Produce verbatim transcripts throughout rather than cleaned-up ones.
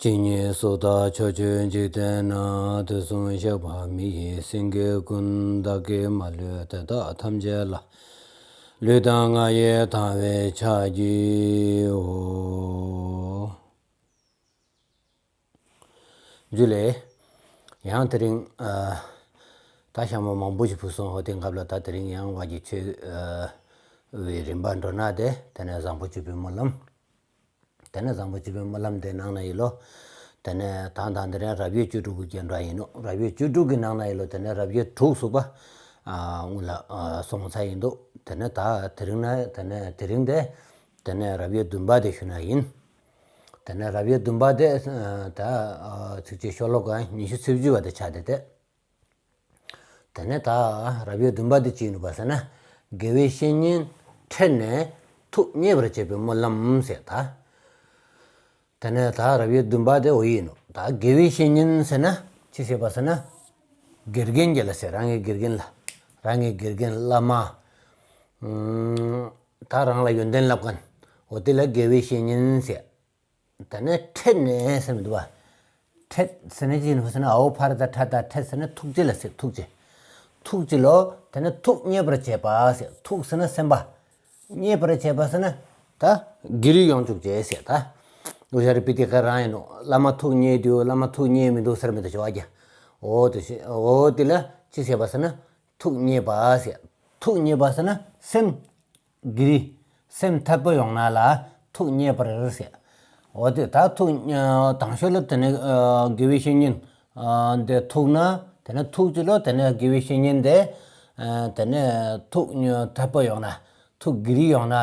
ཇི་སྙེད་སུ་དག་ཕྱོགས་བཅུའི་འཇིག་རྟེན་ན། དུས་གསུམ་གཤེགས་པ་མི་ཡི་སེང་གེ་ཀུན། བདག་གིས་མ་ལུས་དེ་དག་ཐམས་ཅད་ལ། ལུས་དང་ངག་ཡིད་དང་བས་ཕྱག་བགྱིའོ། ཇུ་ལེ། ཡང་དེ་རིང་ཨ་ད་ཞག་མ་མང་པོ་ཞིག་བུད་སོང་། འོ་དེ་སྐབས་ལ་ད་དེ་རིང་ཡང་བ་གི་ཆོས་ཨ་བའི་རིམ་པ་འགྲོ་ན་དེ། དེ་ནས་བཟང་པོ་སྤྱོད་པའི་སྨོན་ལམ། དེ་ནས་བཟང་པོ་སྤྱོད་པའི་སྨོན་ལམ་དེ་ནང་ན་ཡིན་ལོ། དེ་ནས་ད་ད་དེ་རིང་རབ་དབྱེ་བཅུ་དྲུག་གི་རྒྱན་འགྲོ་ཡིན་ནོ། རབ་དབྱེ་བཅུ་དྲུག་གི་ནང་ན་ཡིན་ལོ། དེ་ནས་རབ་དབྱེ་དྲུག་ཟུག་པ་ཨ་སྔོན་ལ་ཨ་སོང་ཚར་ཡིན་འདུག། དེ་ནས་ད་དེ་རིང་ན་དེ་ནས་དེ་རིང་དེ། དེ་ནས་རབ་དབྱེ་བདུན་པ་དེ་ཞུ་ན་ཡིན། དེ་ནས་རབ་དབྱེ་བདུན་པ་དེ་ཨ་ད་ཨ་ཚིགས་བཅད་ཤོ་ལོ་ཀ་ཉི་ཤུ་རྩིབས་བཅུ་བ་དེ་ཆགས་ཏེ་དེ། དེ་ནས་ད་རབ་དབྱེ་བདུན་པ་དེ་ཅི་ཡིན་པ་ཟེར་ན། དགེ་བའི་བཤེས་གཉེན་འཕྲད་ནས་ཐུགས་མཉེས་པར་བྱེད་པའི་སྨོན་ལམ་ཟེར་ད། དེ་ནས་ད་རབ་དབྱེ་བདུན་པ་དེ་འོ་ཡིན་ནོ། ད་དགེ་བའི་བཤེས་གཉེན་ཟེར་ན་ཅི་ཟེར་བ་ཟེར་ན། དགེ་རྒན་གྱི་ལ་ཟེར། རང་གི་དགེ་རྒན་ལ། རང་གི་དགེ་རྒན་བླ་མ། ཨུམ། ད་རང་ལ་ཡོན་ཏན་བསླབ་མཁན། འོ་དེ་ལ་དགེ་བའི་བཤེས་གཉེན་ཟེར། དེ་ནས་འཕྲད་ནས་ཟེར་མི་འདུག་བ། འཕྲད་ཟེར་ན་ཅི་ཡིན་ཟེར་ན། འའོ་ཕ་ར་བཏགས་འཕྲ་བཏགས་འཕྲད་ཟེར་ན་ཐུགས་རྗེ་ལ་ཟེར། ཐུགས་རྗེ། ཐུགས་རྗེ་ལོ། དེ་ནས་ཐུགས་མཉེས་པར་བྱེད་པ་ཟེར། ཐུགས་ཟེར་ན་སེམས་པ། མཉེས་པར་བྱེད་པ་ཟེར་ན་ད་དགེ་རིག་ཡོང་བཅུག་བྱེད་ཟེར་ད། འུ་ཤ་རི་པི་ཏི་ཀ་རང་ཡིན་ནོ། བླ་མ་ཐུགས་མཉེས་འདུག། བླ་མ་ཐུགས་མཉེས་མི་འདུག་ཟེར་མི་འདུག་བྱ་བ་རྒྱ། འོ་དེ་ཤེས། འོ་དེ་ལ་ཅི་ཟེར་བ་ཟེར་ན། ཐུགས་མཉེས་པ་ཟེར། ཐུགས་མཉེས་པ་ཟེར་ན་སེམས། དགེ་རིག་སེམས་དད་པ་ཡོང་ན་ལ་ཐུགས་མཉེས་པར་ཟེར། འོ་དེ་ད་ཐུགས་དང་ཤོས་ལ་དེ་ནས་ཨ་དགེ་བའི་བཤེས་གཉེན་ཨ་དེ་ཐུག་ན། དེ་ནས་ཐུགས་རྗེ་ལོ། དེ་ནས་དགེ་བའི་བཤེས་གཉེན་དེ་ཨ་དེ་ནས་ཐུགས་དད་པ་ཡོང་ན། ཐུགས་དགེ་རིག་ཡོང་ན་ཨ་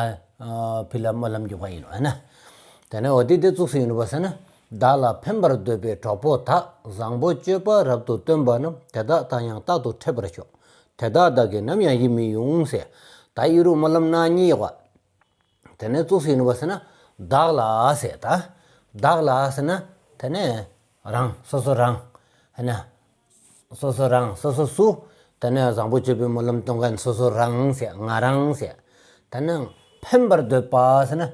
ཕི་ལ་སྨོན་ལམ་རྒྱག་པ་ཡིན་ནོ་ཨ་ན། དེ་ནས་འོ་དེ་དེ་བཙུགས་སུ་ཡིན་པ་ཟེར་ན། བདག་ལ་ཕན་པར་འདོད་པའི་གྲོགས་པོ་དག། བཟང་པོ་སྤྱོད་པ་རབ་ཏུ་སྟོན་པ་རྣམས། དེ་དག་དང་ཡང་རྟག་ཏུ་འཕྲད་པར་ཤོག། དེ་དག་བདག་གིས་ནམ་ཡང་ཡིད་མི་དབྱུང་ཟེར། ད་ཨི་རུ་སྨོན་ལམ་ནང་གཉིས་ཡོད་པ། དེ་ནས་བཙུགས་སུ་ཡིན་པ་ཟེར་ན། བདག་ལ་ཟེར་ད། བདག་ལ་ཟེར་ན་དེ་ནས་རང་། སོ་སོ་རང་། ཧེ་ན། སོ་སོ་རང་། སོ་སོ་སུ། དེ་ནས་བཟང་པོ་སྤྱོད་པའི་སྨོན་ལམ་གཏོང་མཁན་སོ་སོ་རང་ཟེར། ང་རང་ཟེར། དེ་ནས་ཕན་པར་འདོད་པ་ཟེར་ན།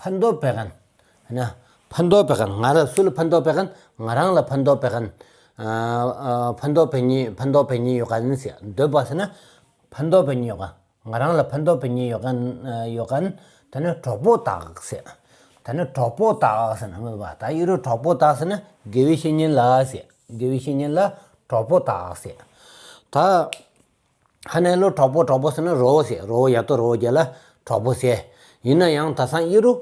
ཕན་འདོགས་པའི་མཁན། ཧེ་ན། ཕན་འདོགས་པའི་མཁན། ང་རང་སུ་ལ་ཕན་འདོགས་པའི་མཁན། ང་རང་ལ་ཕན་འདོགས་པའི་མཁན། ཨ་ཨ་ཕན་འདོགས་པའི་མཁན། ཕན་འདོགས་པའི་མཁན་ཡོད་མཁན་ཟེར། འདོད་པ་ཟེར་ན། ཕན་འདོགས་པའི་མཁན་ཡོད་མཁན། ང་རང་ལ་ཕན་འདོགས་པའི་མཁན་ཡོད་མཁན། ཡོད་མཁན། དེ་ནས་གྲོགས་པོ་དག་ཟེར། དེ་ནས་གྲོགས་པོ་དག་ཟེར་ན་མི་འདུག་པ། ད་ཨི་རུ་གྲོགས་པོ་དག་ཟེར་ན་དགེ་བའི་བཤེས་གཉེན་ལ་ཟེར། དགེ་བའི་བཤེས་གཉེན་ལ་གྲོགས་པོ་དག་ཟེར། ད་ཧ་ནས་ལོ་གྲོགས་པོ། གྲོགས་པོ་ཟེར་ན་རོ་ཟེར། རོ། ཡ་ཏོ་རོ་བརྒྱ་ལ་གྲོགས་པོ་ཟེར། ཡིན་ན་ཡང་ད་སང་ཨི་རུ་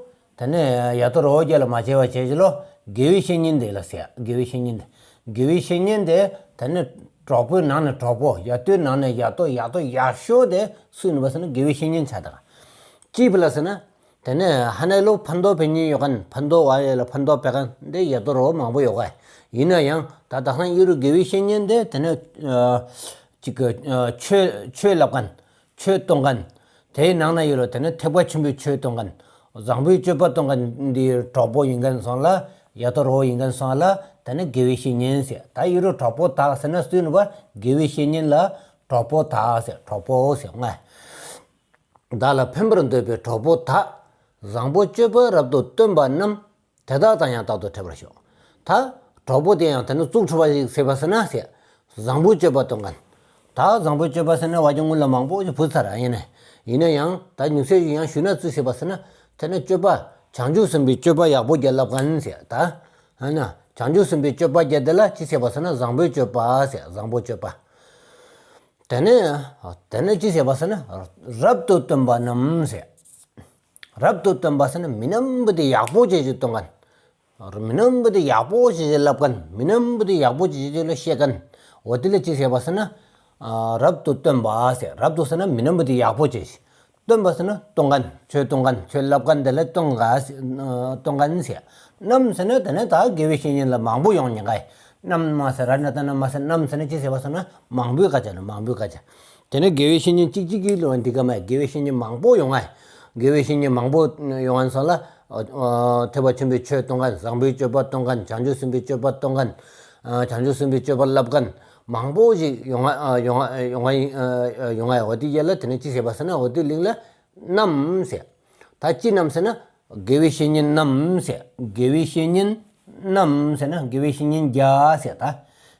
དེ་ནས་ཡ་ཏོ་རོ་བརྒྱ་ལ་མ་བྱས་པ་བྱས་ཀྱི་ལོ། དགེ་བའི་བཤེས་གཉེན་དེ་ལ་ཟེར། དགེ་བའི་བཤེས་གཉེན་དེ། དགེ་བའི་བཤེས་གཉེན་དེ་དེ་ནས་གྲོགས་པོའི་ནང་ནས་གྲོགས་པོ། ཡ་ཏོའི་ནང་ནས་ཡ་ཏོ། ཡ་ཏོ་ཡག་ཤོས་དེ་སུ་ཡིན་པ་ཟེར་ན་དགེ་བའི་བཤེས་གཉེན་ཆགས་ད་ག། ཅི་ཕི་ལ་ཟེར་ན། དེ་ནས་ཧ་ནས་ལོ་ཕན་འདོགས་པའི་མཁན་ཡོད་མཁན། ཕན་འདོགས་པ་ཡ་ལ་ཕན་འདོགས་པའི་མཁན་དེ་ཡ་ཏོ་རོ་མང་པོ་ཡོད་ག། ཡིན་ན་ཡང་ད་ད་སང་ཨི་རུ་དགེ་བའི་བཤེས་གཉེན་དེ་དེ་ནས་ཨ་ཅིག་གི་ཨ་ཆོས། ཆོས་བསླབ་མཁན། ཆོས་གཏོང་མཁན། དེའི་ནང་ན་ཡོད་ལོ། དེ་ནས་ཐེག་པ་ཆེན་པོའི་ཆོས་གཏོང་མཁན། བཟང་པོའི་སྤྱོད་པ་གཏོང་མཁན་འདིའི་གྲོགས་པོ་ཡིན་མཁན་སོང་ལ། ཡ་ཏོ་རོ་ཡིན་མཁན་སོང་ལ། དེ་ནས་དགེ་བའི་བཤེས་གཉེན་ཟེར། ད་ཨི་རུ་གྲོགས་པོ་དག་ཟེར་ན་སུ་ཡིན་པ། དགེ་བའི་བཤེས་གཉེན་ལ་གྲོགས་པོ་དག་ཟེར། གྲོགས་པོ་ཟེར་ང་། བདག་ལ་ཕན་པར་འདོད་པའི་གྲོགས་པོ་དག། བཟང་པོ་སྤྱོད་པ་རབ་ཏུ་སྟོན་པ་རྣམས། དེ་དག་དང་ཡང་རྟག་ཏུ་འཕྲད་པར་ཤོག། ད་གྲོགས་པོ་དེ་ཡང་དེ་ནི་བཙུགས་ཐུབ་པ་ཞིག་ཟེར་བ་ཟེར་ན་ཟེར། བཟང་པོའི་སྤྱོད་པ་གཏོང་མཁན། ད་བཟང་པོའི་སྤྱོད་པ་ཟེར་ན་བ་ཅུང་སྔོན་ལ་མང་པོ་ཞིག་བུད་ཚར་ཡིན་ནས། ཡིན་ན་ཡང་ད་ཉུང་ཤས་ཤིག་ཡང་ཞུས་ན་ཅི་ཟེར་བ་ཟེར་ན། དེ་ནི་སྤྱོད་པ་བྱང་ཆུབ་སེམས་དཔའི་སྤྱོད་པ་ཡག་པོ་རྒྱལ་བསླབ་མཁན་ཟེར་ད། ཨ་ན་བྱང་ཆུབ་སེམས་དཔའི་སྤྱོད་པ་རྒྱལ་དེ་ལ་ཅི་ཟེར་བ་ཟེར་ན་བཟང་པོའི་སྤྱོད་པ་ཟེར། བཟང་པོའི་སྤྱོད་པ། དེ་ནས་དེ་ནས་ཅི་ཟེར་བ་ཟེར་ན། རབ་ཏུ་སྟོན་པ་རྣམས་ཟེར། རབ་ཏུ་སྟོན་པ་ཟེར་ན་མི་རྣམས་པོ་དེ་ཡག་པོ་བྱེད་ཅིག་གཏོང་མཁན། མི་རྣམས་པོ་དེ་ཡག་པོ་བྱེད་ཅིག་བསླབ་མཁན། མི་རྣམས་པོ་དེ་ཡག་པོ་བྱེད་ཅིག་ལ་བཤད་མཁན། འོ་དེ་ལ་ཅི་ཟེར་བ་ཟེར་ན། ཨ་རབ་ཏུ་སྟོན་པ་ཟེར། རབ་ཏུ་ཟེར་ན་མི་རྣམས་པོ་དེ་ཡག་པོ་བྱེད་ཅིག། སྟོན་པ་ཟེར་ན་གཏོང་མཁན། ཆོས་གཏོང་མཁན། ཆོས་བསླབ་མཁན་དེ་ལ་གཏོང་ག་ཟེར། གཏོང་མཁན་ཟེར། རྣམས་ཟེར་ན་དེ་ནི་ད་དགེ་བའི་བཤེས་གཉེན་ལ་མང་པོ་ཡོང་ཉེན་ཁ་ཡིན། རྣམས་མ་ཟེར་ར་ན་ད་ན་མ་ཟེར། རྣམས་ཟེར་ན་ཅི་ཟེར་བ་ཟེར་ན་མང་པོའི་སྐད་ཆ་ནི། མང་པོའི་སྐད་ཆ། དེ་ནས་དགེ་བའི་བཤེས་གཉེན་གཅིག་གཅིག་གིས་ལོན་འདི་ག་མ། དགེ་བའི་བཤེས་གཉེན་མང་པོ་ཡོང་ང་། དགེ་བའི་བཤེས་གཉེན་མང་པོ་ཡོང་ང་སོང་ལ། ཨ་ཨ་ཐེག་པ་ཆེན་པོའི་ཆོས་གཏོང་མཁན། བཟང་པོའི་སྤྱོད་པ་གཏོང་མཁན། བྱང་ཆུབ་སེམས་དཔའི་སྤྱོད་པ་གཏོང་མཁན། ཨ་བྱང་ཆུབ་སེམས་དཔའི་སྤྱོད་པ་བསླབ་མཁན་མང་པོ་ཞིག་ཡོང་ང་ཨ་ཡོང་ང་ཡོང་ང་ཡོང་ང་། འོ་དེ་ཡ་ལ་དེ་ནས་ཅི་ཟེར་བ་ཟེར་ན། འོ་དེ་གླིང་ལ་རྣམས་ཟེར། ད་ཅི་རྣམས་ཟེར་ན། དགེ་བའི་བཤེས་གཉེན་རྣམས་ཟེར། དགེ་བའི་བཤེས་གཉེན་ རྣམས་ཟེར་ན་དགེ་བའི་བཤེས་གཉེན་བརྒྱ་ཟེར། ད་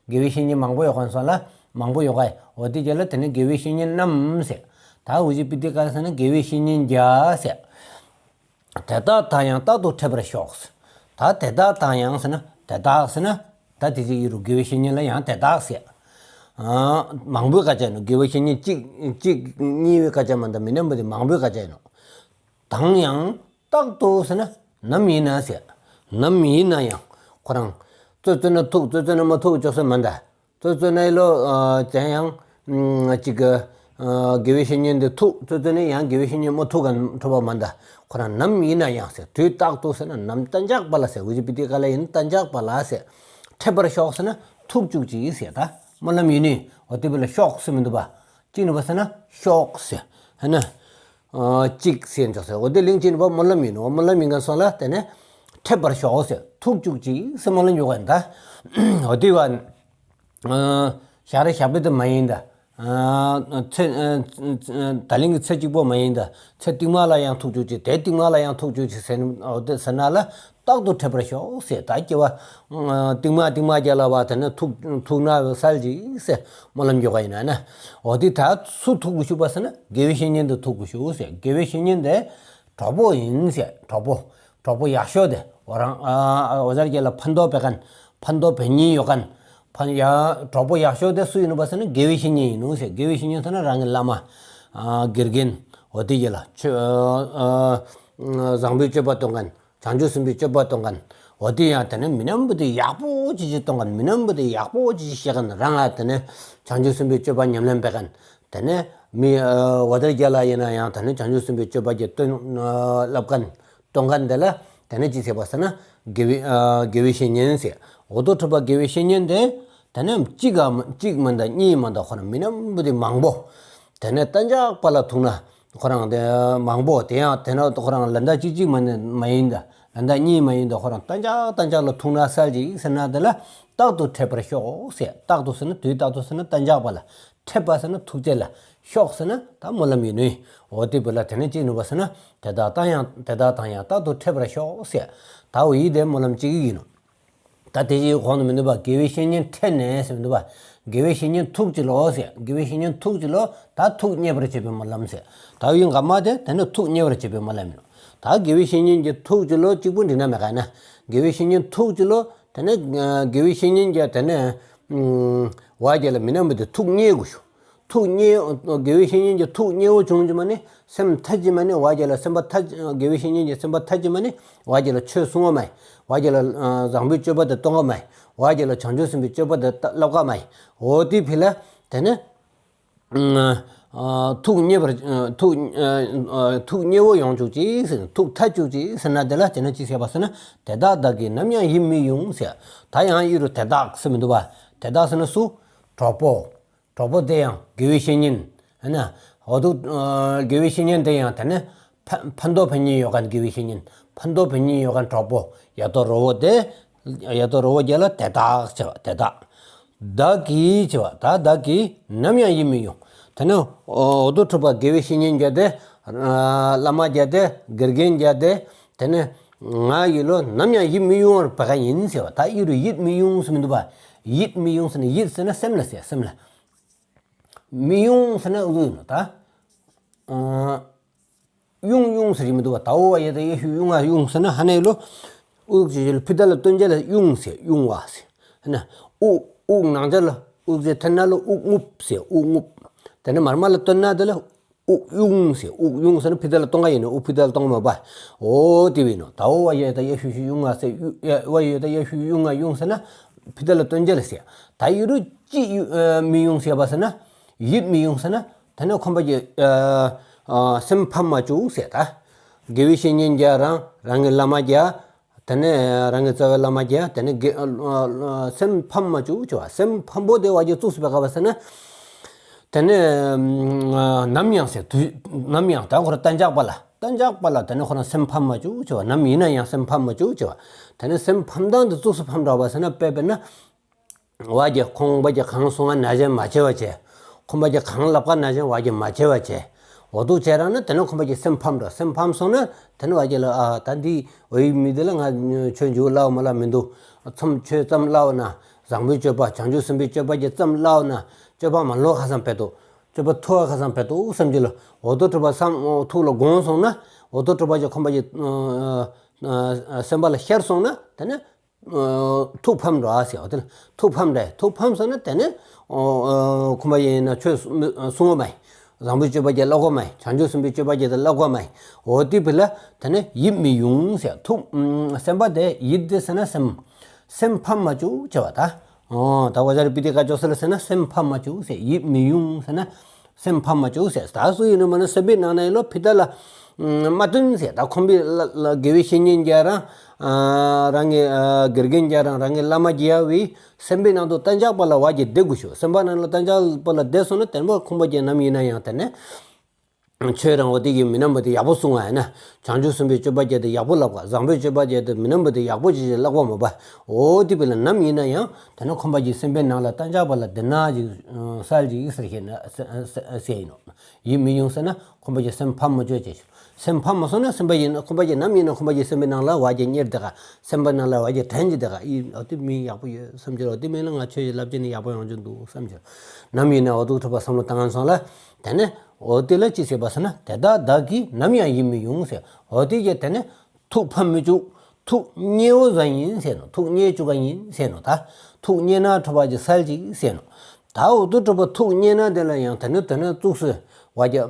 དགེ་བའི་བཤེས་གཉེན་མང་པོ་ཡོད་ག་སོང་ལ། མང་པོ་ཡོད་ག་ཡ། འོ་དེ་རྗེས་ལ་དེ་ནི་དགེ་བའི་བཤེས་གཉེན་རྣམས་ཟེར། ད་ཨུ་ཇི་པི་ཏི་ཀ་ཟེར་ན་དགེ་བའི་བཤེས་གཉེན་བརྒྱ་ཟེར། དེ་དག་དང་ཡང་རྟག་ཏུ་འཕྲད་པར་ཤོག། ད་དེ་དག་དང་ཡང་ཟེར་ན་དེ་དག་ཟེར་ན། ད་དེ་ཅིག་ཡིན་རུང་དགེ་བའི་བཤེས་གཉེན་ལ་ཡང་དེ་དག་ཟེར། ཨ། མང་པོའི་སྐད་ཆ་ཡིན་ནོ། དགེ་བའི་བཤེས་གཉེན་གཅིག་གཅིག་གཉིས་པའི་སྐད་ཆ་མ་འདྲ། མི་རྣམས་པོ་དེ་མང་པོའི་སྐད་ཆ་ཡིན་ནོ། དང་ཡང་རྟག་ཏུ་ཟེར་ན་ནམ་ཡིན་ན་ཟེར། ནམ་ཡིན་ན་ཡང་ཁོ་རང་ཙོག་ཙོག་ན་ཐུག་ཙོག་ཙོག་ན་མ་ཐུག་ཅོག་ས་མ་འདྲ། ཙོག་ཙོག་ན་ཡི་ལོ་ཨ་དེ་ཡང་ཨ་ཅིག་གི་ཨ་དགེ་བའི་བཤེས་གཉེན་དེ་ཐུག་ཙོག་ཙོག་ན་ཡང་དགེ་བའི་བཤེས་གཉེན་མ་ཐུག་ག་འཕྲོད་པ་མ་འདྲ། ཁོ་རང་ནམ་ཡིན་ན་ཡང་ཟེར། དུས་རྟག་ཏུ་ཟེར་ན་ནམ་གཏན་འཇགས་པ་ལ་ཟེར། ཨུ་ཇི་པི་ཏི་ཀ་ལ་ཡིན་གཏན་འཇགས་པ་ལ་ཟེར། འཕྲད་པར་ཤོག་ཟེར་ན་ཐུག་བཅུག་ཅིག་ཟེར། ད་སྨོན་ལམ་ཡིན་ནི། འོ་དེ་བི་ལ་ཤོག་ཟེར་མི་འདུག་པ། ཅི་ནི་པ་ཟེར་ན་ཤོག་ཟེར། ཧ་ན། ཨ་གཅིག་ཟེར་འཇོག་ཟེར། འོ་དེ་ལིང་ཅི་ནི་པ་སྨོན་ལམ་ཡིན་ནོ། སྨོན་ལམ་ཡིན་ག་སོང་ལ་དེ་ནས་འཕྲད་པར་ཤོག་ཟེར། ཐུག་བཅུག་ཅིག་ཟེར་སྨོན་ལམ་ཡོད་ག་ཡིན་ད། འོ་དེ་བ། ཨ་ཞག་རེ་ཞག་པོ་དེ་མ་ཡིན་ད། ཨ་ཚེ་ཨ་ད་ལིང་གི་ཚེ་གཅིག་པོ་མ་ཡིན་ད། ཚེ་རྟིང་མ་ལ་ཡང་ཐུག་བཅུག་ཅིག། དེ་རྟིང་མ་ལ་ཡང་ཐུག་བཅུག་ཅིག་ཟེར་ནི། འོ་དེ་ཟེར་ན་ལ་རྟག་ཏུ་འཕྲད་པར་ཤོག་ཟེར། ད་སྐྱེ་བ་ཨ་རྟིང་མ་རྟིང་མ་རྒྱ་ལ་བ་དེ་ནས་ཐུག་ཐུག་ན་སལ་ཅིག་ཟེར་སྨོན་ལམ་རྒྱག་ག་ཡིན་ན་ན། འོ་དེ་ད་སུ་ཐུག་དགོས་ཤུག་པ་ཟེར་ན་དགེ་བའི་བཤེས་གཉེན་དེ་ཐུག་དགོས་ཤུག་ཟེར། དགེ་བའི་བཤེས་གཉེན་དེ་གྲོགས་པོ་ཡིན་ཟེར། གྲོགས་པོ། གྲོགས་པོ་ཡག་ཤོས་དེ། འོ་རང་ཨ་འོ་ཟེར་རྒྱ་ལ་ཕན་ཐོགས་འབད་མཁན། ཕན་ཐོགས་འབད་ནི་ཡོད་མཁན། ཕན་ཡ་གྲོགས་པོ་ཡག་ཤོས་དེ་སུ་ཡིན་ནོ་པ་ཟེར་ན་དགེ་བའི་བཤེས་གཉེན་ཡིན་ནོ་ཟེར། དགེ་བའི་བཤེས་གཉེན་ཟེར་ན་རང་གི་བླ་མ། ཨ་དགེ་རྒན། འོ་དེ་རྒྱ་ལ་ཆོས་ཨ་ཨ་བཟང་པོའི་སྤྱོད་པ་གཏོང་མཁན། བྱང་ཆུབ་སེམས་དཔའི་སྤྱོད་པ་གཏོང་མཁན། འོ་དེ་ཡང་དེ་ནས་མི་རྣམས་པོ་དེ་ཡག་པོ་ཅིག་ཅིག་གཏོང་མཁན། མི་རྣམས་པོ་དེ་ཡག་པོ་ཅིག་ཅིག་བཤད་མཁན། རང་ལ་དེ་ནས་བྱང་ཆུབ་སེམས་དཔའི་སྤྱོད་པ་ཉམས་ལེན་འབད་མཁན། དེ་ནས་མི་ཨ་འོ་དེ་རྒྱ་ལ་ཡིན་ན་ཡང་དེ་ནས་བྱང་ཆུབ་སེམས་དཔའི་སྤྱོད་པ་གི་སྟོན་ཨ་བསླབ་མཁན། གཏོང་མཁན་དེ་ལ་དེ་ནས་ཅི་ཟེར་བ་ཟེར་ན་དགེ་བའི་ཨ་དགེ་བའི་བཤེས་གཉེན་ཟེར། འོ་དོ་ཁྲི་པ་དགེ་བའི་བཤེས་གཉེན་དེ་དེ་ནས་གཅིག་ག་གཅིག་མ་འདྲ་གཉིས་མ་འདྲ། ཁོ་རང་མི་རྣམས་པོ་དེ་མང་པོ། དེ་ནས་གཏན་འཇགས་པ་ལ་ཐུག་ན། ཁོ་རང་དེ་མང་པོ་དེ་ཡང་དེ་ན་ཁོ་རང་ལ་འདྲ་གཅིག་གཅིག་མ་ནི་མ་ཡིན་ད། ལ་འདྲ་གཉིས་མ་ཡིན་ད། ཁོ་རང་གཏན་འཇགས་གཏན་འཇགས་ལ་ཐུག་ན་སལ་ཅིག་ཟེར་ན་དེ་ལ་རྟག་ཏུ་འཕྲད་པར་ཤོག་ཟེར། རྟག་ཏུ་ཟེར་ན་དུས་རྟག་ཏུ་ཟེར་ན་གཏན་འཇགས་པ་ལ། འཕྲད་པ་ཟེར་ན་ཐུག་ཅེས་ལ། ཤོག་ཟེར་ན་ད་སྨོན་ལམ་ཡིན་ནོ། འོ་དེ་བི་ལ་དེ་ནས་ཅི་ནོ་པ་ཟེར་ན་དེ་དག་དང་ཡང་དེ་དག་དང་ཡང་རྟག་ཏུ་འཕྲད་པར་ཤོག་ཟེར། ད་འོ་ཡིད་དེ་སྨོན་ལམ་གཅིག་ཡིན་ནོ། ད་དེ་ཅིག་གོང་དུ་མི་འདུག་པ། དགེ་བའི་བཤེས་གཉེན་འཕྲད་ནས་ཟེར་མི་འདུག་པ། དགེ་བའི་བཤེས་གཉེན་ཐུག་ཅི་ལོ་ཟེར། དགེ་བའི་བཤེས་གཉེན་ཐུག་ཅི་ལོ། ད་ཐུགས་མཉེས་པར་བྱེད་པའི་སྨོན་ལམ་ཟེར། ད་ཡིན་ག་མ་དེ་དེ་ནས་ཐུགས་མཉེས་པར་བྱེད་པའི་སྨོན་ལམ་ཡིན་ནོ། ད་དགེ་བའི་བཤེས་གཉེན་གྱི་ཐུག་ཅི་ལོ་གཅིག་པུ་འགྲིག་ན་མེད་ག་ན། དགེ་བའི་བཤེས་གཉེན་ཐུག་ཅི་ལོ། དེ་ནས་ཨ་དགེ་བའི་བཤེས་གཉེན་གྱི་དེ་ནས་ཨ་བ་རྒྱ་ལ་མི་རྣམས་པོ་དེ་ཐུགས་མཉེས་དགོས་ཤོག། ཐུགས་མཉེས། དགེ་བའི་བཤེས་གཉེན་གྱི་ཐུགས་མཉེས་པོ་བྱུང་ཅི་མ་ནི་སེམས་ཐད་ཅི་མ་ནི་བ་རྒྱ་ལ་སེམས་པ་ཐད། དགེ་བའི་བཤེས་གཉེན་གྱི་སེམས་པ་ཐད་ཅི་མ་ནི་བ་རྒྱ་ལ་ཆོས་གསུང་བ་མ་ཡིན། བ་རྒྱ་ལ་ཨ་བཟང་པོའི་སྤྱོད་པ་དེ་གཏོང་ག་མ་ཡིན། བ་རྒྱ་ལ་བྱང་ཆུབ་སེམས་དཔའི་སྤྱོད་པ་དེ་བསླབ་ག་མ་ཡིན། འོ་དེ་བི་ལ་དེ་ནས་ཨ་ཐུགས་མཉེས་པར་ཨ་ཐུགས་ཨ་ཐུགས་མཉེས་པོ་ཡོང་བཅུག་ཅིག་ཟེར། ཐུགས་ཐད་བཅུག་ཅིག་ཟེར་ན་དེ་ལ་དེ་ནས་ཅི་ཟེར་བ་ཟེར་ན་དེ་དག་བདག་གིས་ནམ་ཡང་ཡིད་མི་དབྱུང་ཟེར། ད་ཡང་ཡིད་རུ་དེ་དག་ཟེར་མི་འདུག་པ། དེ་དག་ཟེར་ན་སུ། གྲོགས་པོ། གྲོགས་པོ་དེ་ཡང་དགེ་བའི་བཤེས་གཉེན། ཧ་ན། འོ་དུ་ཨ་དགེ་བའི་བཤེས་གཉེན་དེ་ཡང་དེ་ནས་ཕ་ཕན་ཐོགས་ཕན་ཉེན་ཡོད་མཁན་དགེ་བའི་བཤེས་གཉེན། ཕན་ཐོགས་ཕན་ཉེན་ཡོད་མཁན་གྲོགས་པོ། ཡ་དོ་རོ་བོ་དེ། ཡ་དོ་རོ་བོ་རྒྱ་ལ་དེ་དག་ཟེར་བ་དེ་དག། བདག་གིས་ཟེར་བ་ད་བདག་གིས་ནམ་ཡང་ཡིད་མི་དབྱུང་། དེ་ནས་འོ་དུ་ཁྲི་པ་དགེ་བའི་བཤེས་གཉེན་བརྒྱད་དེ། ཨ་བླ་མ་བརྒྱད་དེ། དགེ་རྒན་བརྒྱད་དེ། དེ་ནས་ང་ཡིད་ལོ་ནམ་ཡང་ཡིད་མི་དབྱུང་བར་བ་ག་ཡིན་ཟེར་བ། ད་ཡིད་རུ་ཡིད་མི་དབྱུང་ཟེར་མི་འདུག་པ། ཡིད་མི་དབྱུང་ཟེར་ན་ཡིད་ཟེར་ན་སེམས་ལ་ཟེར། སེམས་ལ། མི་དབྱུང་ཟེར་ན་ཨུ་ཡིན་ནོ་ད། ཨ་དབྱུང་དབྱུང་ཟེར་གྱི་མི་འདུག་པ། ད་འོ་བ་ཡ་ད་ཡ་ཤུ་དབྱུང་ང་དབྱུང་ཟེར་ན་ཧ་ནེ་ལོ། དབུགས་ཀྱི་ལ་ཕི་ད་ལ་སྟོན་བྱ་ལ་དབྱུང་ཟེར། དབྱུང་བ་ཟེར། ཧ་ན། དབུགས་དབུགས་ནང་བྱ་ལ་དབུགས་ཀྱི་ཐད་ན་ལ་དབུགས་རྔུབ་ཟེར། དབུགས་རྔུབ། དེ་ནས་མར་མ་ལ་སྟོན་ན་དེ་ལ་དབུགས་དབྱུང་ཟེར། དབུགས་དབྱུང་ཟེར་ན་ཕི་ད་ལ་སྟོན་ག་ཡིན་ནོ། དབུགས་ཕི་ད་ལ་སྟོན་ག་མ་པ། འོ་དེ་བས་ནོ། ད་འོ་བ་ཡ་ད་ཡ་ཤུ་ཤུ་དབྱུང་ང་ཟེར། དབྱུ་ཡ་བ་ཡ་ད་ཡ་ཤུ་དབྱུང་ང་དབྱུང་ཟེར་ན་ཕི་ད་ལ་སྟོན་བྱ་ལ་ཟེར། ད་ཡིད་རུ་ཅི་དབྱུ་ཨ་མི་དབྱུང་ཟེར་བ་ཟེར་ན། ཡིད་མི་དབྱུང་ཟེར་ན། དེ་ནས་ཁོམ་པ་གྱི་ཨ་ཨ་སེམས་ཕམ་མ་བཅུག་ཟེར་ད། དགེ་བའི་བཤེས་གཉེན་བརྒྱ་རང་རང་གི་བླ་མ་བརྒྱ། དེ་ནས་རང་གི་རྩ་བའི་བླ་མ་བརྒྱ། དེ་ནས་དགེ་ཨ་ཨ་སེམས་ཕམ་མ་བཅུག་ཟེར་བ། སེམས་ཕམ་པོ་དེ་བ་གྱི་བཙུགས་སུ་བ་ག་བ་ཟེར་ན། དེ་ནས་ཨ་ནམ་ཡང་ཟེར་དུས་ནམ་ཡང་ད་ཁོ་ར་གཏན་འཇགས་པ་ལ། གཏན་འཇགས་པ་ལ་དེ་ནས་ཁོ་རང་སེམས་ཕམ་མ་བཅུག་ཟེར་བ། ནམ་ཡིན་ན་ཡང་སེམས་ཕམ་མ་བཅུག་ཟེར་བ། དེ་ནས་སེམས་ཕམ་སྟངས་དེ་བཙུགས་སུ་ཕམ་འགྲོ་བ་ཟེར་ན། དཔེ་དཔེར་ན། བ་གྱི་ཁོང་པ་གྱི་གང་སོང་ང་ན་གཞན་མ་བྱེད་པ་བྱེད། ཁོང་པ་གྱི་གང་ལབ་ཀ་ན་གཞན་བ་གྱི་མ་བྱེད་པ་བྱེད། འོ་དུ་བྱས་རང་ན་དེ་ནས་ཁོམ་པ་གྱི་སེམས་ཕམ་འགྲོ། སེམས་ཕམ་སོང་ན་དེ་ནས་བ་གྱི་ལ་ཨ་ད་འདི་འོ་ཡི་མི་འདི་ལ་ང་ཆོས་འཇུག་ལའོ་མ་ལ་མི་འདུག་མཚམས་ཆོས་ཙམ་ལའོ་ན་བཟང་པོའི་སྤྱོད་པ་བྱང་ཆུབ་སེམས་དཔའི་སྤྱོད་པ་གྱི་ཙམ་ལའོ་ན་སྤྱོད་པ་མ་ལོག་ཁ་སང་བེད་དོ། སྤྱོད་པ་ཐུ་བ་ཁ་སང་བེད་དོ་བསམ་གྱི་ལ་འོ་དུ་གྲུབ་པ་བསམ་ཐུགས་ལ་དགོངས་སོང་ན་འོ་དུ་གྲུབ་པ་གྱི་ཁོམ་པ་གྱི་སེམས་པ་ལ་ཤར་སོང་ན་དེ་ནས་ཐུགས་ཕམ་འགྲོ་ཨ་ཟེར་བ་དེ་ལ་ཐུགས་ཕམ་འདྲ་ཐུགས་ཕམ་སོང་ན་དེ་ནས་ཁོམ་པ་ཡིན་ན་ཆོས་གསུང་བ་མ་ཡིན། བཟང་པོའི་སྤྱོད་པ་གྱི་བསླབ་དགོས་མ་ཡིན། བྱང་ཆུབ་སེམས་དཔའི་སྤྱོད་པ་གྱི་བསླབ་དགོས་མ་ཡིན། འོ་དེ་བི་ལ་དེ་ནས་ཡིད་མི་ཡུང་ཟེར་ཐུགས་སེམས་པ་དེ་ཡིད་དེ་ཟེར་ན་སེམས་སེམས་ཕམ་མ་བཅུག་བྱ་བ་ད། ཨོ་ད་བ་ཇ་རི་པི་ཏི་ཀ་ཅོ་ཟེར་ལ་ཟེར་ན་སེམས་ཕམ་མ་བཅུག་ཟེར། ཡིད་མི་ཡུང་ཟེར་ན་སེམས་ཕམ་མ་བཅུག་ཟེར། ད་སུ་ཡིན་ནོ་མ་ན་སེམས་པའི་ནང་ན་ཡིན་ལོ་ཕི་ད་ལ་མ་བསྟུན་ཟེར། ད་ཁོམ་པའི་དགེ་བའི་བཤེས་གཉེན་གྱ་རང་རང་གི་དགེ་རྒན་གྱ་རང་རང་གི་བླ་མ་གྱ་བའི་སེམས་པའི་ནང་དུ་གཏན་འཇགས་པ་ལ་བ་གྱི་བསྡད་དགོས་ཤོག་སེམས་པ་ནང་ལ་གཏན་འཇགས་པ་ལ་བསྡད་སོང་ན་དེ་ནས་ཁོམ་པ་གྱི་ནམ་ཡིན་ན་ཡང་དེ་ནས། ཆོས་རང་འོ་དེ་གི་མི་རྣམ་པ་དེ་ཡག་པོ་གསུང་བ་ཡིན་ན། བྱང་ཆུབ་སེམས་དཔའི་སྤྱོད་པ་བརྒྱད་དེ་ཡག་པོ་བསླབ་པ། བཟང་པོའི་སྤྱོད་པ་བརྒྱད་དེ་མི་རྣམ་པ་དེ་ཡག་པོ་ཅིག་ཅིག་བསླབ་པ་མོ་པ། འོ་དེ་བི་ལ་ནམ་ཡིན་ན་ཡང་དེ་ནས་ཁོམ་པ་གྱི་སེམས་པའི་ནང་ལ་གཏན་འཇགས་པ་ལ་བསྡད་ན་ཅིག་སལ་ཅིག་ཟེར་ཤེས་ན་ཟེར་ཡིན་ནོ། ཡིད་མི་ཡུང་ཟེར་ན་ཁོམ་པ་གྱི་སེམས་ཕམ་མ་བཅོས་ཅེས་ཞུ། སེམས་ཕམ་མ་སོང་ན་སེམས་པ་ཡིན་ན་ཁོམ་པ་གྱི་ནམ་ཡིན་ན་ཁོམ་པ་གྱི་སེམས་པའི་ནང་ལ་བ་གྱི་གཉེར་དེ་ག་སེམས་པའི་ནང་ལ་བ་གྱི་དྲན་གྱི་དེ་ག་ཨི་འོ་དེ་མི་ཡག་པོ་ཡོད་བསམ་གྱི་འོ་དེ་མིན་ལ་ང་ཆོས་ཀྱི་བསླབ་བྱ་ནི་ཡག་པོ་ཡོང་རྒྱུ་འདུག་བསམ་གྱི་ནམ་ཡིན་ན་འོ་དུ་ཐུབ་པ་བསམ་བློ་བཏང་ངན་སོང་ལ་དེ་ནས། འོ་དེ་ལ་ཅི་ཟེར་བ་ཟེར་ན་དེ་དག་བདག་གིས་ནམ་ཡང་ཡིད་མི་ཡུང་ཟེར། འོ་དེ་གྱི་དེ་ནས་ཐུགས་ཕམ་མི་བཅུག་ཐུགས་མཉེས་པོ་བཟང་ཡིན་ཟེར་ནོ། ཐུགས་མཉེས་བཅུག་ག་ཡིན་ཟེར་ནོ། ད་ཐུགས་མཉེས་ན་ཁྲོ་བ་ཅིག་སལ་ཅིག་ཟེར་ནོ། ད་འོ་དུ་གྲུབ་པ་ཐུགས་མཉེས་ན་དེ་ལ་ཡང་དེ་ནས་དེ་ནས་བཙུགས་སུ་བ་རྒྱ་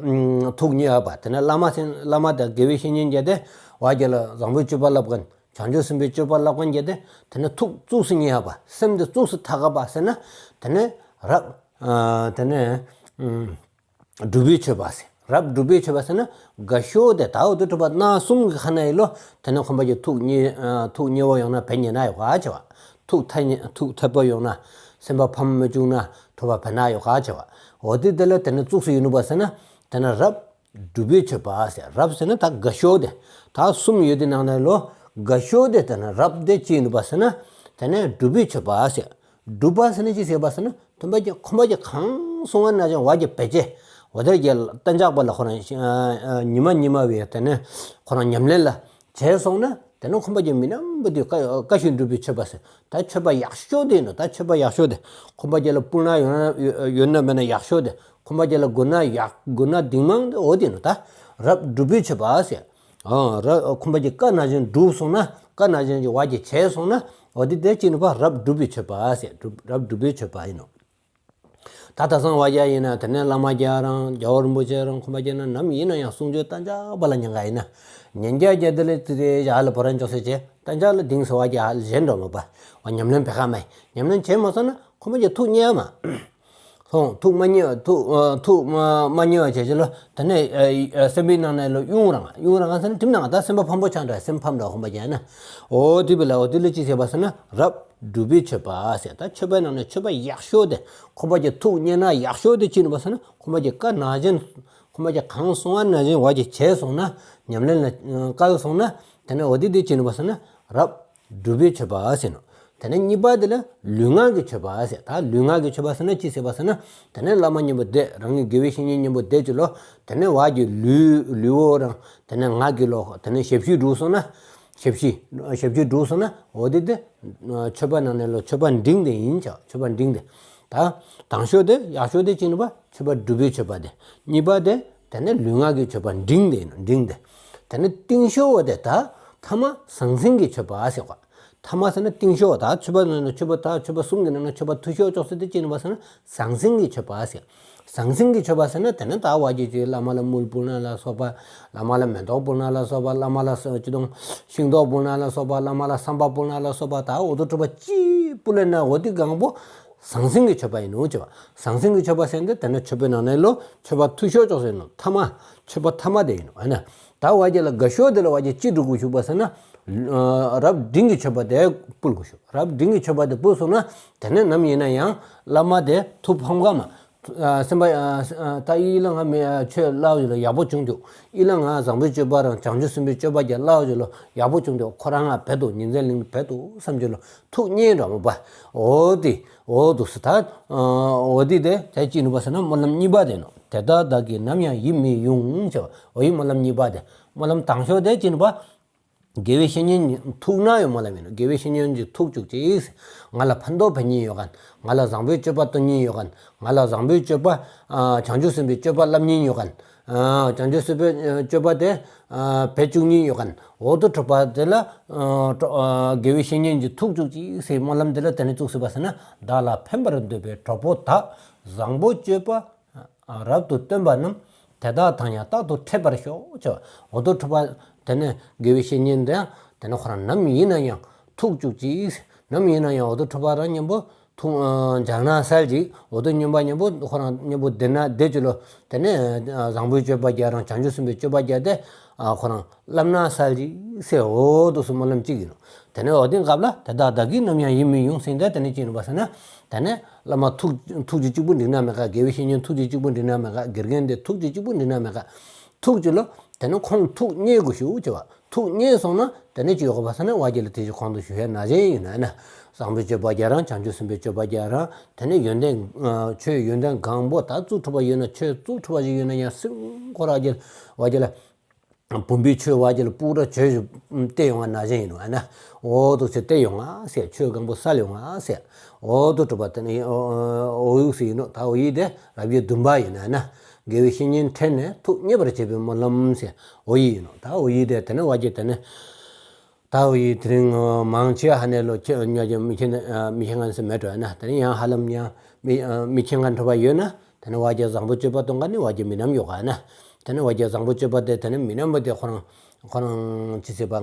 ཐུགས་མཉེས་པ་དེ་ནས་བླ་མ་སེམས་བླ་མ་དང་དགེ་བའི་བཤེས་གཉེན་བརྒྱད་དེ་བ་རྒྱ་ལ་བཟང་པོའི་སྤྱོད་པ་བསླབ་མཁན་བྱང་ཆུབ་སེམས་དཔའི་སྤྱོད་པ་བསླབ་མཁན་བརྒྱད་དེ་དེ་ནས་ཐུགས་བཙུགས་སུ་མཉེས་པ་སེམས་དེ་བཙུགས་སུ་ཐག་པ་ཟེར་ན་དེ་ནས་རབ་དེ་ནས། སྒྲུབ་པའི་མཆོད་པ་ཟེར། རབ་སྒྲུབ་པའི་མཆོད་པ་ཟེར་ན་དགའ་ཤོས་དེ་ད་འོ་དུ་གྲུབ་པ་སྣ་གསུམ་གྱི་ཁ་ན་ཡི་ལོ་དེ་ནས་ཁོམ་པ་གྱི་ཐུགས་མཉེས་ཐུགས་མཉེས་པོ་ཡོང་ན་བེ་ཉེ་ན་ཡོད་ག་ཆེ་བ། ཐུགས་ཐ་ཐུགས་ཐད་པོ་ཡོང་ན་སེམས་པ་ཕམ་མི་བཅུག་ན་ཁྲོ་བ་བེ་ན་ཡོད་ག་ཆེ་བ། འོ་དེ་དེ་ལ་དེ་ནས་བཙུགས་སུ་ཡིན་ནུ་བ་ཟེར་ན་དེ་ནས་རབ་སྒྲུབ་པའི་མཆོད་པ་ཟེར། རབ་ཟེར་ན་ད་དགའ་ཤོས་དེ་ད་གསུམ་ཡོད་དེ་ནང་ན་ཡི་ལོ་དགའ་ཤོས་དེ་དེ་ནས་རབ་དེ་ཅི་ཡིན་ནུ་བ་ཟེར་ན་དེ་ནས་སྒྲུབ་པའི་མཆོད་པ་ཟེར། སྒྲུབ་པ་ཟེར་ན་ཅི་ཟེར་བ་ཟེར་ན་ཐུན་པ་གྱི་ཁོམ་པ་གྱི་གང་གསུང་བ་ན་ཅང་བ་གྱི་བེ་ཅེ་འོ་དེ་གྱི་གཏན་འཇགས་པ་ལ་ཁོ་རང་ཉི་མ་ཉི་མ་བའི་དེ་ནས་ཁོ་རང་ཉམས་ལེན་ལ་བྱས་སོང་ན་དེ་ནས་ཁོམ་པ་གྱི་མི་རྣམ་པ་དེ་བཀའ་བཀའ་བཞིན་སྒྲུབ་པའི་མཆོད་པ་ཟེར། ད་མཆོད་པ་ཡག་ཤོས་དེ་ཡིན་ནོ། ད་མཆོད་པ་ཡག་ཤོས་དེ་ཁོམ་པ་གྱི་ལ་སྤུར་ན་ཡོད་ན་ཡོད་ན་མེད་ན་ཡག་ཤོས་དེ་ཁོམ་པ་གྱི་ལ་དགོས་ན་ཡག་དགོས་ན་གཏིང་མང་དེ་འོ་དེ་ཡིན་ནོ། ད་རབ་སྒྲུབ་པའི་མཆོད་པ་ཟེར། ཨ་ར་ཁོམ་པ་གྱི་བཀའ་ནང་བཞིན་བསྒྲུབས་སོང་ན་བཀའ་ནང་བཞིན་གྱི་བ་གྱི་བྱས་སོང་ན་འོ་དེ་དེ་ཅི་ནུ་བ་རབ་སྒྲུབ་པའི་མཆོད་པ་ཟེར། སྒྲུབ་རབ་སྒྲུབ་པའི་མཆོད་པ་ཡིན་ནོ། ད་ད་སང་བ་གྱ་ཡིན་ན་དེ་ནས་བླ་མ་གྱ་རང་རྒྱལ་བ་རིན་པོ་ཆེ་རང་ཁོམ་པ་གྱ་ན་ནམ་ཡིན་ན་ཡང་གསུང་ཆོས་གཏན་འཇགས་པ་ལ་ཉན་ག་ཡིན་ན་ཉན་རྒྱ་རྒྱ་དེ་ལས་དེ་དེ་ཡ་ལ་བོ་རན་ཅོག་སེ་བྱས་གཏན་འཇགས་ལ་གཏིང་ཟེར་བ་གྱ་ཧ་ལ་གཞན་འགྲོ་མ་པ་བ་ཉམས་ལེན་བེ་ཁ་མ་ཉམས་ལེན་བྱས་མ་སོང་ན་ཁོམ་པ་གྱ་ཐུགས་མཉེས་མ། ཐུགས་ཐུགས་མ་མཉེས་པ་ཐུགས་ཐུགས་མ་མ་མཉེས་པ་བྱས་ཅི་ལོ། དེ་ནས་སེམས་པའི་ནང་ན་ལོ་གཡུང་རང་གཡུང་རང་ཟེར་ན་གྲིམ་ནང་ད་སེམས་པ་ཕམ་པོ་ཆགས་འདྲ་སེམས་ཕམ་འདྲ་ཁོམ་པ་གྱ་ན། འོ་དེ་བི་ལ་འོ་དེ་ལ་ཅི་ཟེར་བ་ཟེར་ན་རབ་སྒྲུབ་པའི་མཆོད་པ་ཟེར། ད་མཆོད་པའི་ནང་ན་མཆོད་པ་ཡག་ཤོས་དེ་ཁོམ་པ་གྱི་ཐུགས་མཉེས་ན་ཡག་ཤོས་དེ་ཅི་ནུ་བ་ཟེར་ན་ཁོམ་པ་གྱི་བཀའ་ནང་བཞིན་ཁོམ་པ་གྱི་གང་གསུང་བ་ནང་བཞིན་བ་གྱི་བྱས་སོང་ན་ཉམས་ལེན་ལ་བཀལ་སོང་ན་དེ་ནས་འོ་དེ་དེ་ཅི་ནུ་བ་ཟེར་ན་རབ་སྒྲུབ་པའི་མཆོད་པ་ཟེར་ནོ། དེ་ནས་གཉིས་པ་དེ་ལ་ལུས་ངག་གི་མཆོད་པ་ཟེར། ད་ལུས་ངག་གི་མཆོད་པ་ཟེར་ན་ཅི་ཟེར་བ་ཟེར་ན། དེ་ནས་བླ་མ་མཉམ་པོ་བསྡད་རང་གི་དགེ་བའི་བཤེས་གཉེན་མཉམ་པོ་བསྡད་ཅི་ལོ། དེ་ནས་བ་གྱི་ལུས་ལུས་བོ་རང་དེ་ནས་ངག་གི་ལོ་དེ་ནས་ཞབས་ཕྱི་འགྲུབ་སོང་ན། ཞབས་ཕྱི་ཞབས་ཕྱི་འགྲུབ་སོང་ན་འོ་དེ་དེ་མཆོད་པ་ནང་ན་ལོ་མཆོད་པ་འབྲིང་དེ་ཡིན་ཆ་མཆོད་པ་འབྲིང་དེ། ད་དང་ཤོས་དེ་ཡག་ཤོས་དེ་ཅི་ནུ་བ་མཆོད་པ་སྒྲུབ་པའི་མཆོད་པ་དེ། གཉིས་པ་དེ་དེ་ནས་ལུས་ངག་གི་མཆོད་པ་འབྲིང་དེ་ཡིན་ནོ་འབྲིང་དེ། དེ་ནས་གཏིང་ཤོས་བ་དེ་ད་ཐ་མ་ཟང་ཟིང་གི་མཆོད་པ་ཟེར་བ། ཐ་མ་ཟེར་ན་གཏིང་ཤོས་བ་ད་མཆོད་པ་ནང་ན་མཆོད་པ་ད་མཆོད་པ་གསུམ་གྱི་ནང་ན་མཆོད་པ་མཐུ་ཤོས་ཅོག་ཟེར་དེ་ཅི་ནུ་བ་ཟེར་ན་ཟང་ཟིང་གི་མཆོད་པ་ཟེར། ཟང་ཟིང་གི་མཆོད་པ་ཟེར་ན་དེ་ནས་ད་བ་གྱི་ཅི་བླ་མ་ལ་དངུལ་ཕུལ་ན་ལ་སོགས་པ་བླ་མ་ལ་མེ་ཏོག་ཕུལ་ན་ལ་སོགས་པ་བླ་མ་ལ་ཅི་དང་ཤིང་ཏོག་ཕུལ་ན་ལ་སོགས་པ་བླ་མ་ལ་བསམ་པ་ཕུལ་ན་ལ་སོགས་པ་ད་འོ་དོ་གྲུབ་པ་ཅི་ཕུལ་ན་འོ་དེ་གང་པོ་ཟང་ཟིང་གི་མཆོད་པ་ཡིན་ནོ་ཅེས་པ། ཟང་ཟིང་གི་མཆོད་པ་ཟེར་ན་དེ་ནས་མཆོད་པའི་ནང་ན་ལོ་མཆོད་པ་མཐུ་ཤོས་ཅོག་ཟེར་ནོ། ཐ་མ་མཆོད་པ་ཐ་མ་དེ་ཡིན་ནོ། ཨ་ན་ད་བ་གྱི་ལ་དགའ་ཤོས་དེ་ལ་བ་གྱི་ཅི་སྒྲུབ་དགོས་ཞུ་བ་ཟེར་ན། རབ་འབྲིང་གི་མཆོད་པ་དེ་ཕུལ་དགོས་ཞུ། རབ་འབྲིང་གི་མཆོད་པ་དེ་ཕུལ་སོང་ན་དེ་ནས་ནམ་ཡིན་ན་ཡང་བླ་མ་དེ་ཐུགས་ཕམ་ག་མ། སེམས་པ་ད་ཡིད་ལ་ང་མི་ཆོས་བསླབ་ཡོད་ལ་ཡག་པོ་བྱུང་འདུག་ཡིད་ལ་ང་བཟང་པོའི་སྤྱོད་པ་རང་བྱང་ཆུབ་སེམས་དཔའི་སྤྱོད་པ་རྒྱ་བསླབ་ཡོད་ལ་ཡག་པོ་བྱུང་འདུག་ཁོ་རང་ང་བེད་དོ་ཉིན་མཚན་གླིང་བེད་དོ་བསམ་རྒྱུ་ལ་ཐུགས་མཉེས་འགྲོ་མོ་པ། འོ་དེ་འོ་དུ་སི་ད་འོ་དེ་དེ་དེ་ཅི་ནུ་པ་ཟེར་ན་སྨོན་ལམ་གཉིས་པ་དེ་ནོ། དེ་དག་བདག་གིས་ནམ་ཡང་ཡིད་མི་དབྱུང་བྱ་བ་འོ་ཡི་སྨོན་ལམ་གཉིས་པ་དེ་སྨོན་ལམ་དང་ཤོས་དེ་ཅི་ནུ་པ། དགེ་བའི་བཤེས་གཉེན་ཐུགས་ན་ཡོད་མ་ལ་མིན་ནོ། དགེ་བའི་བཤེས་གཉེན་གྱི་ཐུགས་བཅུག་ཅིག་ང་ལ་ཕན་ཐོགས་ཕན་ཉིན་ཡོད་གན། ང་ལ་བཟང་པོའི་སྤྱོད་པ་སྟོན་ཉིན་ཡོད་གན། ང་ལ་བཟང་པོའི་སྤྱོད་པ་བྱང་ཆུབ་སེམས་དཔའི་སྤྱོད་པ་བསླབ་ཉིན་ཡོད་གན། བྱང་ཆུབ་སེམས་དཔའི་སྤྱོད་པ་དེ་བེད་བཅུག་ཉིན་ཡོད་གན། འོ་དོ་གྲུབ་པ་དེ་ལ་དགེ་བའི་བཤེས་གཉེན་གྱི་ཐུགས་བཅུག་ཅིག་སེ་སྨོན་ལམ་དེ་ལ་དེ་ནས་བཅུག་སྲིད་པ་ཟེར་ན། བདག་ལ་ཕན་པར་འདོད་པའི་གྲོགས་པོ་དག་བཟང་པོ་སྤྱོད་པ་རབ་ཏུ་སྟོན་པ་རྣམས་དེ་དག་དང་ཡང་རྟག་ཏུ་འཕྲད་པར་ཤོག་ཅེས་འོ་དོ་གྲུབ་པ་དེ་ནས་དགེ་བའི་བཤེས་གཉེན་དེ་དེ་ནས་ཁོ་རང་ནམ་ཡིན་ན་ཡང་ཐུགས་བཅུག་ཅིག་ནམ་ཡིན་ན་ཡང་འོ་དོ་གྲུབ་པ་རང་མཉམ་པོ་ཐུགས་སྦྱང་ན་གསལ་ཅིག་འོ་དོ་སྨྱོན་པ་མཉམ་པོ་ཁོ་རང་མཉམ་པོ་བསྡད་ན་བསྡད་ཅི་ལོ། དེ་ནས་བཟང་པོའི་སྤྱོད་པ་རྒྱ་རང་བྱང་ཆུབ་སེམས་དཔའི་སྤྱོད་པ་རྒྱ་དེ་ཁོ་རང་བསླབ་ན་གསལ་ཅིག་སེ་འོ་དོ་སུ་སྨོན་ལམ་གཅིག་ཡིན་ནོ། དེ་ནས་འོ་དེ་སྐབས་ལ་དེ་དག་བདག་གིས་ནམ་ཡང་ཡིད་མི་དབྱུང་ཟེར་དེ་དེ་ནས་ཅི་ཡིན་པ་ཟེར་ན། དེ་ནས་བླ་མ་ཐུགས་ཐུགས་རྗེ་གཅིག་པུ་འགྲིག་ན་མེད་ཀ་དགེ་བའི་བཤེས་གཉེན་ཐུགས་རྗེ་གཅིག་པུ་འགྲིག་ན་མེད་ཀ་དགེ་རྒན་དེ་ཐུགས་རྗེ་གཅིག་པུ་འགྲིག་ན་མེད་ཀ་ཐུགས་རྗེ་ལོ། དེ་ནས་ཁོང་ཐུགས་མཉེས་དགོས་ཞུ་ཅེས་པ་ཐུགས་མཉེས་སོང་ན་དེ་ནས་ཅི་ཡོད་པ་ཟེར་ན་བ་རྒྱ་ལ་དེ་ཅི་གོང་དུ་ཞུ་ཡ་ན་གཞན་ཡིན་ན་ན་བཟང་པོའི་སྤྱོད་པ་རྒྱ་རང་བྱང་ཆུབ་སེམས་དཔའི་སྤྱོད་པ་རྒྱ་རང་དེ་ནས་ཡོན་ཏན་ཆོས་ཡོན་ཏན་གང་པོ་ད་བཙུགས་ཐུབ་པ་ཡོད་ན་ཆོས་བཙུགས་ཐུབ་པ་ཞིག་ཡོད་ན་ཡང་སེམས་ཁོ་ར་རྒྱ་བ་རྒྱ་ལ། བུམ་པའི་ཆོས་བ་རྒྱ་ལ་སྤུ་ར་བྱོས་བལྟས་ཡོང་བ་ན་གཞན་ཡིན་བ་ན། འོ་དུ་ཚེ་བལྟས་ཡོང་ང་ཟེར། ཆོས་གང་པོ་སལ་ཡོང་ང་ཟེར། འོ་དུ་གྲུབ་པ་དེ་ནི་འོ་ཡུག་སི་ཡིན་ནོ། ད་འོ་ཡི་དེ་རབ་ཡེ་བདུན་པ་ཡིན་ན་ན། དགེ་བའི་བཤེས་གཉེན་ཕྲད་ནས་ཐུགས་མཉེས་པར་བྱེད་པའི་སྨོན་ལམ་ཟེར། འོ་ཡི་ཡིན་ནོ། ད་འོ་ཡི་དེ་དེ་ནི་བ་རྒྱ་དེ་ནི། ད་འོ་ཡི་དེ་རིང་མང་ཆེ་ཧ་ནས་ལོ་ཁྱེད་ཉོ་རྒྱུ་མི་ཁྱེད་མི་ཁྱེད་ང་ཟེར་མེད་འགྲོ་ན། དེ་ནི་ཡང་ཧ་ལམ་ཡང་མི་མི་ཁྱེད་ང་འགྲོ་བ་ཡོད་ན། དེ་ནས་བ་རྒྱ་བཟང་པོ་སྤྱོད་པ་གཏོང་ག་ནི་བ་རྒྱ་མི་ནམ་ཡོད་ག་ན། དེ་ནས་བ་རྒྱ་བཟང་པོ་སྤྱོད་པ་དེ་དེ་ནས་མི་ནམ་པ་དེ་ཁོ་རང་ཁོ་རང་ཅི་ཟེར་བ་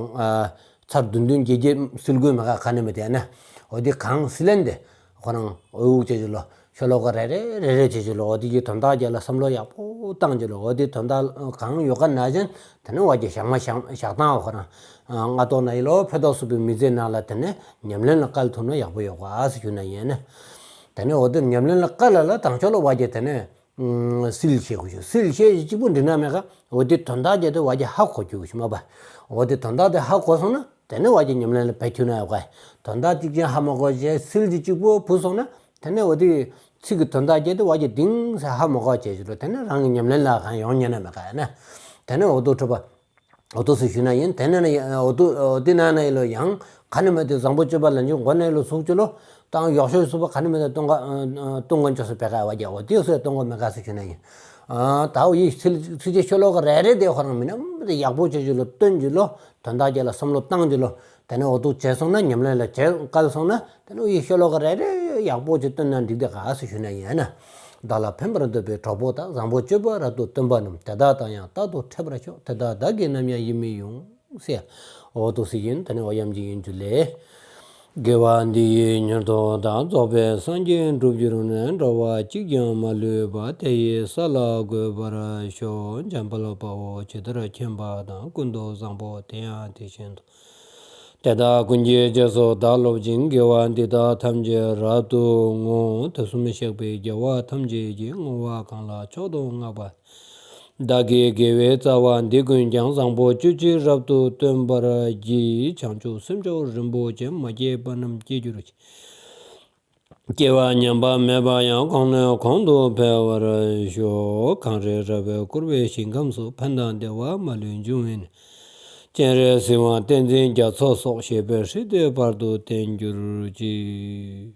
ཚར་བདུན་བདུན་བརྒྱད་བརྒྱད་སིལ་དགོས་མ་ག་ག་ནས་མི་དེ་ན། འོ་དེ་གང་སིལ་ལན་དེ་ཁོ་རང་འོ་འུག་ཅེས་ཅི་ལོ་ཤོ་ལོ་ཀ་རེ་རེ་རེ་རེ་ཅེས་ཅི་ལོ། འོ་དེ་གི་དོན་དག་རྒྱ་ལ་བསམ་བློ་ཡག་པོ་བཏང་ཅི་ལོ། འོ་དེ་དོན་དག་གང་ཡོད་ག་ན་ཅན་དེ་ནས་བ་རྒྱ་བཞག་མ་བཞག་བཞག་སྟངས་ཁོ་རང་སྔ་ཏོག་ན་ཡི་ལོ་ཕེ་ཏོག་སུ་པའི་མི་ཚེ་ནང་ལ་དེ་ནས་ཉམས་ལེན་ལ་བཀལ་ཐུབ་ན་ཡག་པོ་ཡོད་ག་ཟེར་ཞུ་ན་ཡིན་ན། དེ་ནས་འོ་དེ་ཉམས་ལེན་ལ་བཀལ་ལ་ལ་དང་ཕྱོགས་ལ་བ་རྒྱ་དེ་ནས་སིལ་ཤེས་དགོས་ཤིག་སིལ་ཤེས་ཤིག་གཅིག་པུ་འདྲི་ན་མེད་ཀ་འོ་དེ་དོན་དག་རྒྱ་དེ་བ་རྒྱ་ཧ་གོ་རྒྱུ་ཞིག་མ་པ། འོ་དེ་དོན་དག་དེ་ཧ་གོ་སོང་ན་དེ་ནས་བ་རྒྱ་ཉམས་ལེན་ལ་བེད་ཁྱུ་ན་ཡོད་ག་དོན་དག་གཅིག་ཀྱང་ཧ་མ་གོ་བྱས་སིལ་གྱི་གཅིག་པུ་བུ་སོང་ན་དེ་ནས་འོ་དེ་ཚིག་གི་དོན་དག་རྒྱ་དེ་བ་རྒྱ་དིང་ས་ཧ་མ་གོ་བྱས་ཞུ་རོ། དེ་ནས་རང་གི་ཉམས་ལེན་ལ་གང་ཡོང་ཉན་ན་མེད་ཀ་ཡ་ན། དེ་ནས་འོ་དུ་གྲུབ་པ། འོ་དོ་སུ་ཞུ་ན་ཡིན། དེ་ན་ན་འོ་དོ་འོ་དེ་ན་ན་ཡི་ལོ་ཡང་ག་ནི་མེད་དེ་བཟང་པོ་སྤྱོད་པ་ལ་འཇུག་མགོ་ན་ཡི་ལོ་ཟུག་ཅི་ལོ། དང་ཡོག་ཤོས་སུ་པ་ག་ནི་མེད་དེ་གཏོང་ག་གཏོང་ག་འཇོག་སུ་བེ་ག་བ་རྒྱ་འོ་དེ་སུ་གཏོང་ག་མེད་ག་སུ་ཞུ་ན་ཡིན། ད་འོ་ཡི་ཚིལ་ཚིལ་ཅི་ཤོ་ལོ་ག་རེ་རེ་དེ་ཁོ་རང་མི་ནམ་དེ་ཡག་པོ་བྱེད་ཅི་ལོ། སྟོན་ཅི་ལོ། དོན་དག་རྒྱ་ལ་བསམ་བློ་བཏང་ཅི་ལོ། དེ་ནས་འོ་དོ་བྱས་སོང་ན་ཉམས་ལེན་ལ་བྱེད་བཀལ་སོང་ན། དེ་ནས་ཡི་ཤོ་ལོ་ཀ་རེ་རེ་ཡག་པོ་ཅིག་བཏོན་ན་འགྲིག་དེ་ག་སུ་ཞུ་ན་ཡིན་ན། བདག་ལ་ཕན་པར་འདོད་པའི་གྲོགས་པོ་དག་བཟང་པོ་སྤྱོད་པ་རབ་ཏུ་སྟོན་པ་རྣམས་དེ་དག་དང་ཡང་རྟག་ཏུ་འཕྲད་པར་ཤོག་དེ་དག་བདག་གིས་ནམ་ཡང་ཡིད་མི་དབྱུང་ཟེར། འོ་དོ་སུ་ཡིན། དེ་ནས་འོ་ཡམ་གྱི་ཡིན་རྒྱུ་ལས། དགེ་བ་འདི་ཡིས་མྱུར་དུ་བདག་རྫོགས་པའི་སངས་རྒྱས་འགྲུབ་གྱུར་ནས། འགྲོ་བ་གཅིག་ཀྱང་མ་ལུས་པ། དེ་ཡི་ས་ལ་འགོད་པར་ཤོག་འཇམ་དཔལ་དཔའ་བོས་ཇི་ལྟར་མཁྱེན་པ་དང་། ཀུན་ཏུ་བཟང་པོ་དེ་ཡང་དེ་བཞིན་དུ། དེ་དག་ཀུན་གྱི་རྗེས་སུ་བདག་སློབ་ཅིང་། དགེ་བ་འདི་དག་ཐམས་ཅད་རབ་ཏུ་བསྔོ། དུས་གསུམ་གཤེགས་པའི་རྒྱལ་བ་ཐམས་ཅད་ཀྱིས། བསྔོ་བ་གང་ལ་མཆོག་ཏུ་བསྔགས་པ། བདག་གིས་དགེ་བའི་རྩ་བ་འདི་ཀུན་ཀྱང་། བཟང་པོ་སྤྱོད་ཕྱིར་རབ་ཏུ་སྟོན་པར་བགྱི། བྱང་ཆུབ་སེམས་མཆོག་རིན་པོ་ཆེ། མ་སྐྱེས་པ་རྣམས་སྐྱེ་གྱུར་ཅིག་སྐྱེ་བ་ཉམས་པ་མེད་པ་ཡང་། གོང་ནས་གོང་དུ་འཕེལ་བར་ཤོག་གངས་རི་ར་བས་བསྐོར་བའི་ཞིང་ཁམས་སུ། ཕན་དང་བདེ་བ་མ་ལུས་འབྱུང་བའི་གནས། སྤྱན་རས་གཟིགས་དབང་བསྟན་འཛིན་རྒྱ་མཚོ་སོགས། ཞེས་པའི་ཧྲཱིཿདེ་བར་དུ་བརྟན་གྱུར་ཅིག